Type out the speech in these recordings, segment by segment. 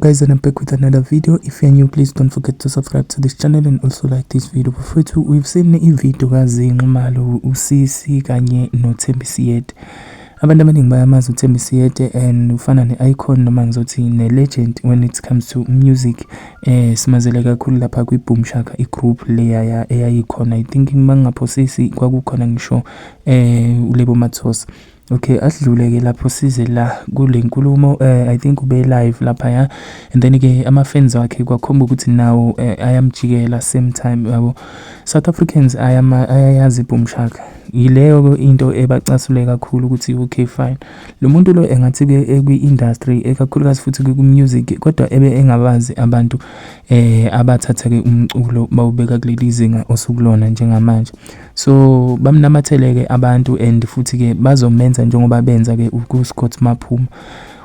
Guys, and I'm back with another video. If you're new, please don't forget to subscribe to this channel and also like this video. Bafowethu, we've seen i-video kaZee Nxumalo, usisi kanye noThembi Seete. Abantu abaningi bayamazi uThembi Seete and ufana ne-icon noma ngizothi ne-legend when it comes to music. Simazele kakhulu lapha kwi-Boom Shaka, i-group leya eyayikhona. I think mangingaphosisi kwakukhona ngisho uLebo Mathosa. Okay, asidlule-ke lapho size la kule nkulumo. I think ube live laphaya and then-ke ama-fans wakhe kwakhomba ukuthi nawo ayamjikela same time, yabo. South Africans ayayazi iBoom Shaka. Yileyo into ebacasule kakhulu ukuthi okay, fine, lo muntu lo engathi-ke ekwi-industry, ekakhulukazi futhi ku-music, kodwa ebe engabazi abantu abathatha-ke umculo bawubeka kuleli zinga osukulona njengamanje. So bamnamathele-ke abantu and futhi-ke bazomenza njengoba benza-ke ku-Scott Maphuma.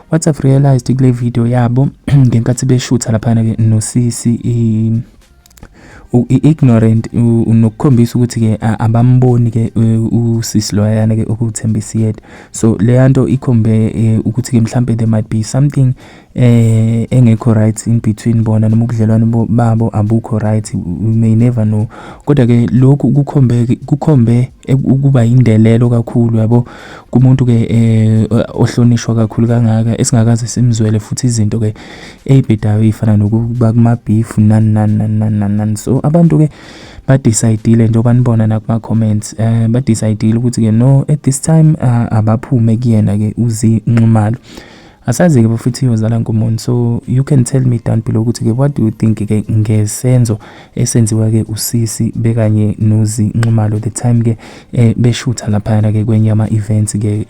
What I've realized kule video yabo ngenkathi beshutha laphana-ke nosisi, i-ignorant nokukhombisa ukuthi-ke abamboni-ke usisi loyana-ke okuThembi Seete. So leya nto ikhombe ukuthi-ke mhlampe there might be something engekho right in between bona noma ubudlelwano babo abukho right, we may never know. Kodwa-ke lokhu kukhombe ukuba indelelo kakhulu, yabo, kumuntu-ke ohlonishwa kakhulu kangaka esingakaze simzwele futhi izinto-ke ey'bhedayo ey'fana nokuba kuma-beef, nani nani nani nani nani nani. So abantu-ke ba-decide-ile, njengoba nibona nakuma-comments, ba-decide-ile ukuthi-ke no, at this time abaphume kuyena-ke uZee Nxumalo. Asazi-ke bafethu iyozala nkomoni. So you can tell me down below ukuthi-ke what do you think-ke ngesenzo esenziwa-ke usisi bekanye noZee Nxumalo the time-ke beshutha laphayana-ke kwenye ama-events-ke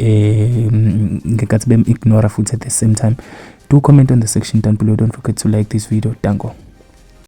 ngenkathi bem-ignore futhi at the same time. Do comment on the section down below. Don't forget to like this video. Danko.